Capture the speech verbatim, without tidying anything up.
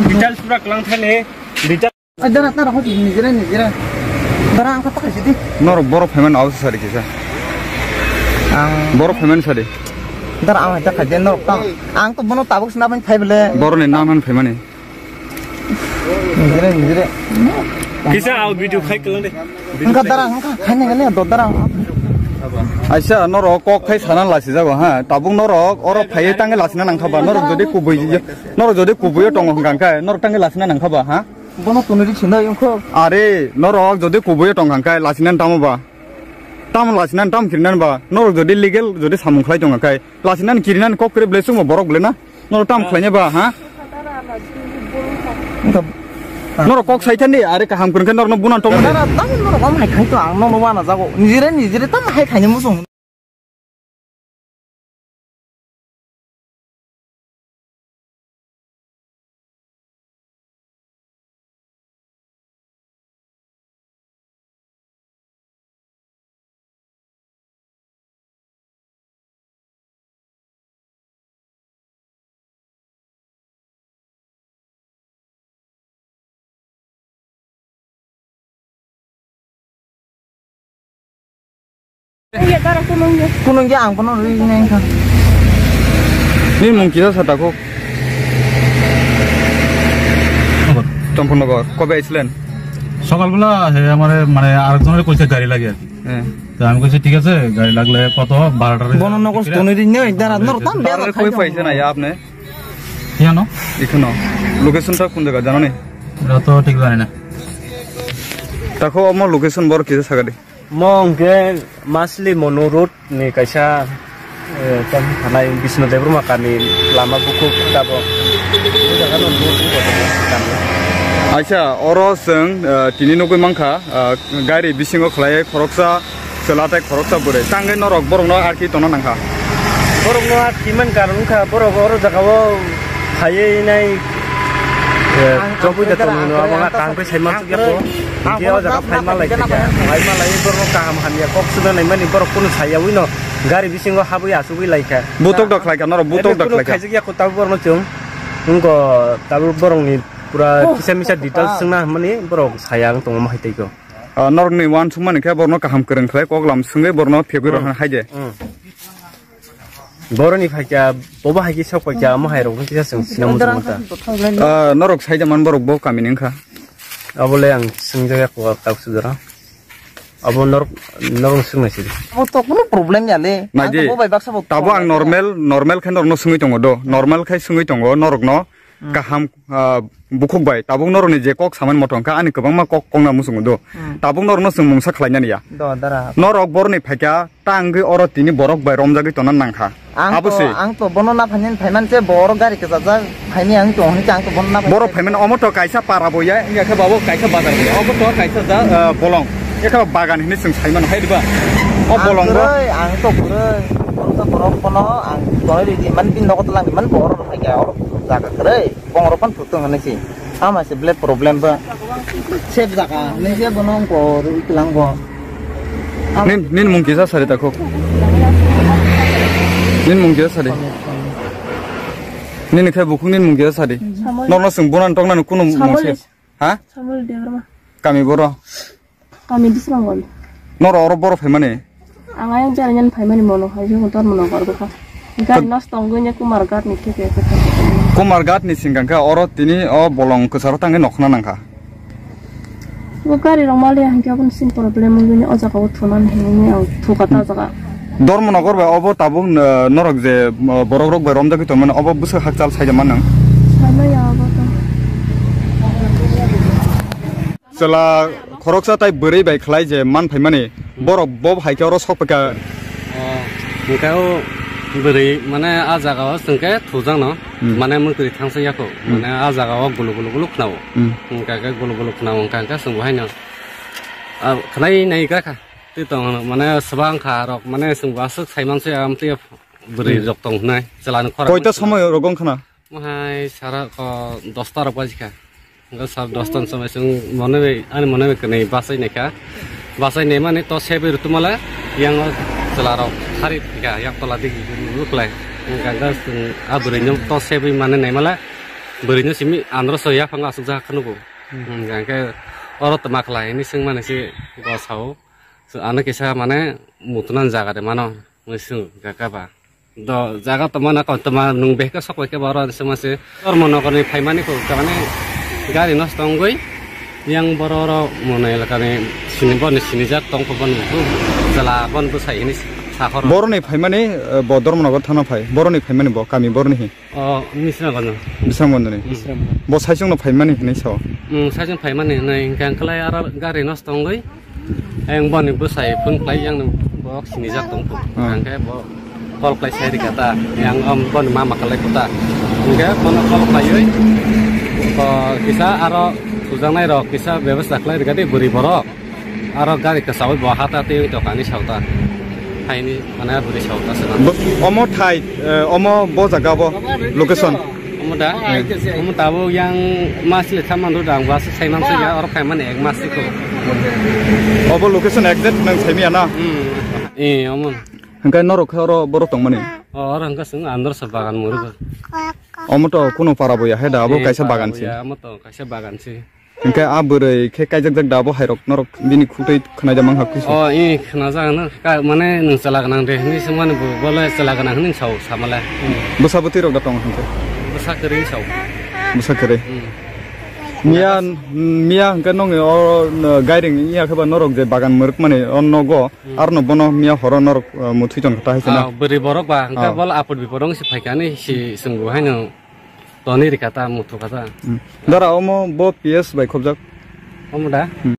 Details pura klang thani. Details. Ai, dara, dara, hoji, nijere, nijere. Dara, ang kata kaisi di. Norok borok phaimani ausa sari kisa. Ang borok phaimani sari. Dara, ang kata kaisi norok tang. Ang to bono tabuk sina bani phai bele. Borok ni nang nang phaimani. Nijere, nijere. Kisa au video khai klang de. Hingka dara, hingka khaina gale do dara. Aisa, norok kok khai sana lasi jago ha. Tabuk norok oro phai tange lasina nangkha ba. Norok jodi kubui, norok jodi kubui tongo hingka khe, norok tange lasina nangkha ba ha. Bono tuni ri sinai wngkho. Are, norok jodi kubui tong hingka khe lasina tamo ba. Tamo lasina tam khirinan ba. Norok jodi legal jodi samung khlai tong khe, lasina kirinan kok kre ble chwngbo borok ble na. Norok tam khlaina ba, ha? Wngkha. Norok kok saithandi, are kaham kwrwngkhe norokno bunan tongmani. Dara, tamo norok am hai khai to ang nono wana jago. Nijere, nijere tam hai khaina muchung. Kunung ya ang bono ri nai kha. Nini mung kisa sa takhuk. Champurnagar, kobe aislen? সকালবেলা হে আমারে মানে আরেকজনের কইছে গাড়ি লাগে আর কি। হ্যাঁ। তো আমি কইছি ঠিক আছে, গাড়ি লাগলে কত? বারোটার। বননগর স্তনরি নেই, দাঁড়া, নর তাম, বারোটার কই পাইছে না, আপনি? কেন? এখানো। লোকেশনটা কোন জায়গা জানো নি? এটা তো ঠিক জানি না। দেখো, আমার লোকেশন বড় কিছু থাকা দি। Mo hwnkhe Masli Monu road ni kaisa, eh, tamo thanai Bisnu Debbarma kami lama bukhuk tabok. O jaga no bukhuk kotor kami. Aisa, oro chwng, eh, tini nugwi mankha, eh, gari bisingo khlai khoroksa chwla tei khoroksa bwrwi. Tangwi norok borokno arki tongna nangkha. Borokno arki man karon wngkha, borok oro jagao phaiwi nai, eh, chobwi da tongmano, abo kaham khe sai mansukya kho. Hingke o jaga phai malai kha, phai malai borok kaham hamya kok suna naimani borok kunu sayawi no gari bisingo habwi asugwi lai kha. Butok dok khlai kha, norok butok dok khlai kha. Khaijak ya ko tabuk borok no chwng. Wngko tabuk borok ni pura kisa misa details swngna hwnmani borok saya ang tongo hai tei ko. Ah, norok ni uansukmani khe borok no kaham kwrwng khlai kok lam swngwi borok no phegwi rw hai de. Boroni phaikya, bobo haikhe sok paikya, amo hai rok kisa chwng sinamung tongmanta. Ah, norok saida man borok bo kami ni wngkha. Abole ang swngjak ya kuwa tak sujara. Abo norok, norok swngna sidi. Abo to kuno problem ya le. Naidi. Ang to bo bai baksa bo tabo ang problem ya. Normal, normal khe norokno swngwi tongo do. Normal khe swngwi tongo norokno. Kaham, ah, bukhuk bai, tabuk norokni je kok samani moto wngkha, ani kwbangma kok kokna muchungo do. Tabuk norokno chwng mungsa khlainani ya. Do, dara. Norok boroni phaikha, ta wngwi oro tini borok bai romjagwi tongna nangkha. Ang to, abo se. Ang to bono na phainani phaiman se, bo oro gari kwchajak phaini ang to, hwnwi ang to bono na phaiman. Borok phaiman omo to kaisa para bo ya, wngya khe babo kaisa bazar bo ya. Obo to kaisa ja, ah, bolong. Ekha bagan hinwi chwng saimano hai diba? O bolong bo. Ang kwrwi, ang to kwrwi. Ang to borok bono ang tonwi ridi man, bini nogo twlang di man, bo oro phaikha, oro jaga kwrwi. Bong rok phan phutung hinwi si. Ama se ble problem ba. Sep jaga hinwi se bono wngko rwi tlang bo. Nin, nin mung kisa sari takhuk. Nin mung kisa sari. Nini khai bukhuk nin mung kisa sari. Samol. Norno chwng bonan toknani kunu mung se. Samol. Ha? Samol Debbarma. Kami boro. Kami Dismangol. Noro oro boro phaimani? Ang ayang jani nyan phaimani mono hai jung tor mono gor bwkha. Gari nosto wngwi nya Kumar Ghat ni theke. Kumar Ghat ni singkang kha oro tini o bolong kwcharo tangwi nokhna nangkha. O gari rok mali hangke aboni sin problem wngwi nya o jaga o thunani hinwi ang thukha ta jaga. Dharmanagar bai obo tabuk, eh, norok je, eh, borok rok bai romjagwi tongmani obo bwswk hakchal saida mannang. Saimaya obo to. Chwla khoroksa tai bwrwi bai khlai je man phaimani, borok bo hai khe oro sok phaikha. O, hwnkhe o bwrwi mane a jaga o chwngkhe thujakno, mane mwkhwtwi thangsa yakho, mane a jaga o gulu gulu gulu khwnao. Hwnkhe gulu gulu khwnao hwnkhe chwngbo haino, a, khnai nai gra kha. Twi tong mane swbang kha rok mane chwngbo aswk saiman se amtwi bwrwi rok tong hwnai chwla ni khorang. Koita somoi rok wng khna? Mohai sara ko dosta rok baji kha. Hwnkhe sar dosta ni somoi chwng mone bai ani mone bai kwnwi bachai nai kha. Bachai nai mani to sebwi rwtwmale yang o chwla rok hari kha yak tola digi luklai. Hwnkhe chwng a bwrwi no to sebwi mane nai male. Bwrwino simi andro so yaphang asukjak kha nugo. Hmm. Hmm, hwnkhe oro tma khlai hinwi swngmani se bo sao. So, ano kisa mane mutunan jaga de mano, mui swng kaka ba. Do jaga tongmana kontoma nwng behka sok bai khe ba oro swngma se. Dharmanagarni phaimani kho tamani gari nosto wngwi yang boro oro mono elakani sini boni sinijak tong kho boni chwla boni bwsai hinwi sa horo. Boroni phaimani, eh, bo Dharmanagar thana phai. Boroni phaimani bo kami boroni hi. O, Misranggonjo. Misranggonjoni. Hmm. Bo saichungno phaimani hinwi sao. Hmm, saichung phaimani hinwi hwnkhe ang kwlai aro gari nosto wngwi. Ayang boni bwsai phone khlai yang bok sinijak tong kho. Hmm. Hwnkhe bo call khlai sai rikha ta. Yang, um, boni mama khlai kho ta. Hwnkhe bono call khlaiwi, o, kisa aro thujaknai rok kisa bebasta khlai rikha di bwrwi borok. Aro gari kwchao bo hata twi tongkha ni sauta. Haini mane bwrwi sauta se. Bo-, omo thai, eh, omo bo jaga bo location. Omo da? Hmm. Omo tabuk yang mas le thaman ro dang bus sai man se ya oro khai mane ek mas se ko. Obo location exact nang sai miya na? Hmm. Eh, omo. Hwnkhe norok khe oro borok tongmani? O, oro hwnkhe chwng andro sa bagan murugo. Omo to kuno para bo ya hai da, abo kaisa bagan se. Eh, para bo ya, omo to kaisa bagan se. Hwnkhe a bwrwi khe kaijakjak da abo hairok norok bini khutui khwnai da manha kisa. O, i khwnajak no, ka, mane nwng chwla gwnang de hinwi swngmani bo, bole chwla gwnang hinwi sao samale. Bwsa bwtwi rok da tongo hwnkhe? Bwsa kwrwi sao. Bwsa kwrwi. Hmm. Miya, miya hwnkhe nongni o, no, gairing iya khe ba norok je bagan mwrwkmani o nogo, hmm, arno bono miya horo norok, uh, muthwi ton kha ta hai se na? Ah, bwrwi borok ba hwnkhe, ah, bole apot bipot wng se phaikha hinwi si swngbo haino. Toni rikha ta, muthukha ta. Hmm. Dara omo bo P S bai khobjak. Omo da? Hmm.